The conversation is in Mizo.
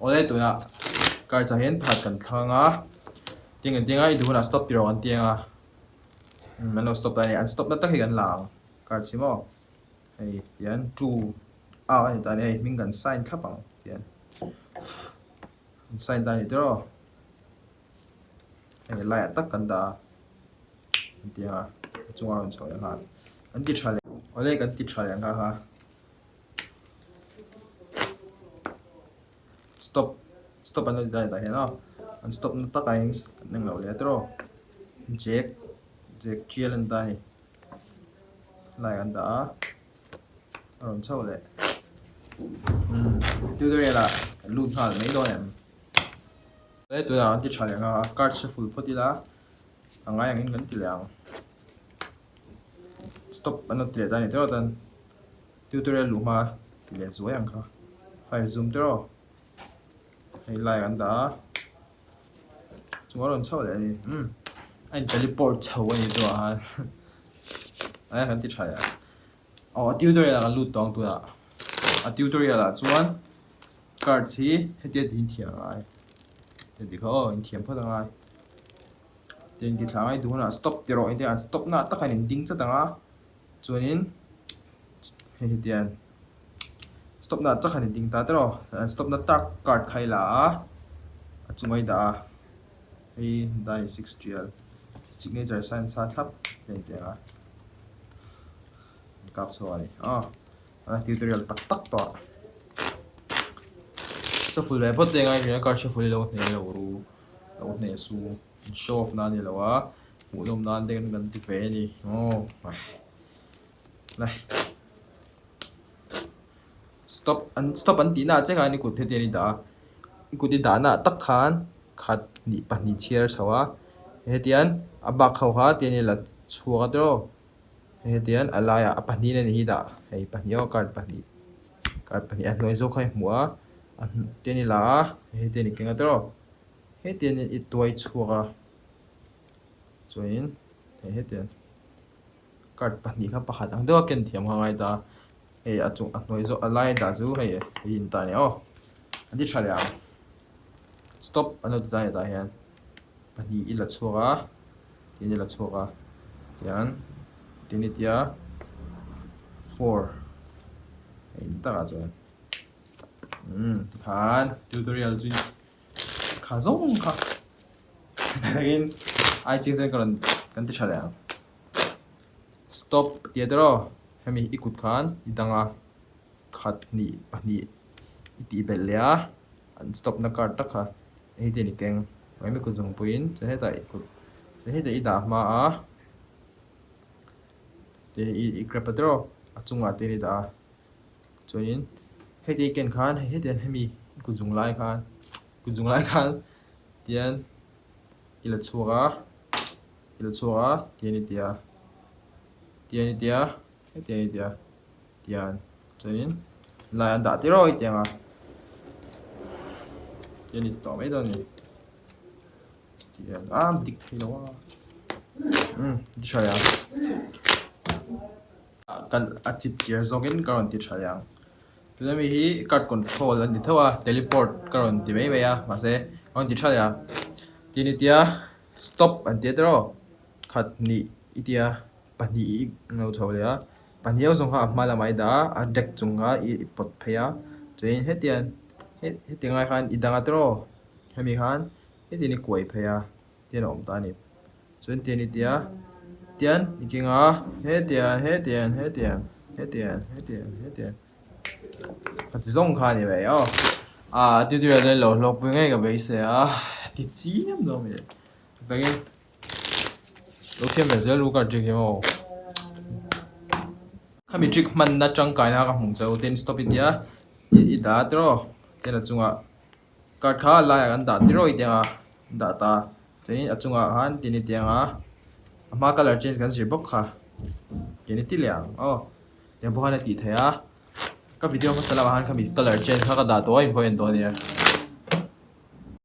Awle tunah cards ah hian pakhat kan thlang a, tiang kan ti anga i duh hunah stop tih rawh kan ti anga umm an lo stop ta a ni, an stop na tak hi kan la ang cards hi maw hei tihian two a a ni ta a ni hei hming kan sign thlap ang tihian an sign ta a ni tiraw hei laiah tak kan dah a an ti anga a chungah a rawn chho leh nghal an ti tha leh awle kan ti tha leh nghal a. Stop stop an lo ti ta tah hian aw an stop na takah hian kan eng loh leh tiraw jack jack tial an ta a ni lai an dah a a rawn chho leh umm tutorial ah kan lut nghal mai dawn em tunah an ti tha leh nghal a card shuffle phawt ila a ngai angin kan ti leh ang. Stop an lo ti leh ta a ni tiraw chuan tutorial luh hma ti leh zuai ang kha file zoom tiraw hei lai an dah a chung a rawn chho leh a ni umm a in teleport chho a ni chu ah khan a kan ti tha leh a aw a tutorial ah kan lut tawh ang tunah a tutorial ah chuan cards hi hetia tiin thiam a ngai heti kha aw inthiam phawt a ngai. Tin ti thla ngai duh hunah stop ti rawh engtin an stop na tak hian in ding chat ang a chuanin hei hetiang stop na tak hian in ding ta tiraw an stop na tak card kha i la a a chunga i dah a hei nine six tial signature sign sa thlap te an ti ang a an kap chhuak a ni aw a tutorial tak tak tawh a shuffle ve phawt te ngai hria card shuffle hi lo hne lo ru. Lo hneh su in show off na a ni lo a, hmuhnawm nan te kan ti ve a ni aw stop an stop an tih na ah chiah khan i kut hetiang i dah a, i kut i dah na ah tak khan khat hnih pahnih chhiar chho a hetiang a bak ho kha tiang i la chhuak a tiraw hetiang a laiah a pahnih na ni hi dah hei pahnih aw card pahnih card pahnih a hnuai zawk kha i hmuh a tiang i la a hetiang i keng a tiraw. Hetiang i tuai chhuak a, chuanin hei hetiang card pahnih kha pakhat ang deuha ken thiam kha a ngai ta a, hei a chung a hnuai zawk a lai a dah chu hei hei in ta a ni aw, an ti tha leh ang stop an lo ti ta a ni tah hian pahnih i la chhuak a tin i la chhuak a tiang tin i tia four hei in takah chuan umm tikhan tutorial chu. Kha zawng kha takin ai chiang chuan ka rawn kan ti tha leh ang. Stop tih a tiraw hemi i kut khan i dang a khat hnih pahnih i tih belh leh a an stop na card tak kha hei te ni keng hemi kut zawng puiin chuan hetah i kut chuan hetah i dah hma a tin i grab a tiraw a chungah te i dah a. Chuanin heti ken khan hei hetiang hemi kut zung lai khan kut zung lai khan tian i la chhuak a i la chhuak a tian i ti a tian i ti a hetiang i ti a tian chuanin lai an dah tir awih tiang a tian i ti tawh mai dawn a ni tian a dik thei lo a umm ti tha leh ang. Kan a chip chiar zawkin ka rawn ti tha leh ang. Tuna mi hi card control a ni tho a, teleport ka rawn ti mai mai a, mahse ka rawn ti tha leh a. Tin i tia stop an ti a tiraw, khat hnih i tia pahnih i lo chho leh a, pahnih ho zawng kha a hma lamah i dah a, a deck chung kha i pawt phei a, chuanin hetiang hetiang lai khan i dang a tiraw, hemi khan hetiang i kuai phei a. Tian a awm ta a ni. Chuan tian i tia, tian i keng a, hetiang, hetiang, hetiang, hetiang, hetiang, hetiang. Ka ti zawng kha a ni mai aw. Ah tutorial chuan lo hlawkpui ngei ka beisei a, ti chiam dawn mi. Chuvangin lo thiam ve zel ru ka trick hi maw. Khami trick hmanna tangkaina ka hmuh cheu tin stop i tia, i dah tiraw tian a chungah. Card kha laiah kan dah tiraw i tiang a dah ta chuanin a chungah khan tin i tiang a a hma colour change kan zir bawk kha tin i ti leh ang aw tiang pawh khan a tih theih a ka video hmasa lamah khan khami colour change kha ka dah tawh a in vawi en dawn ania.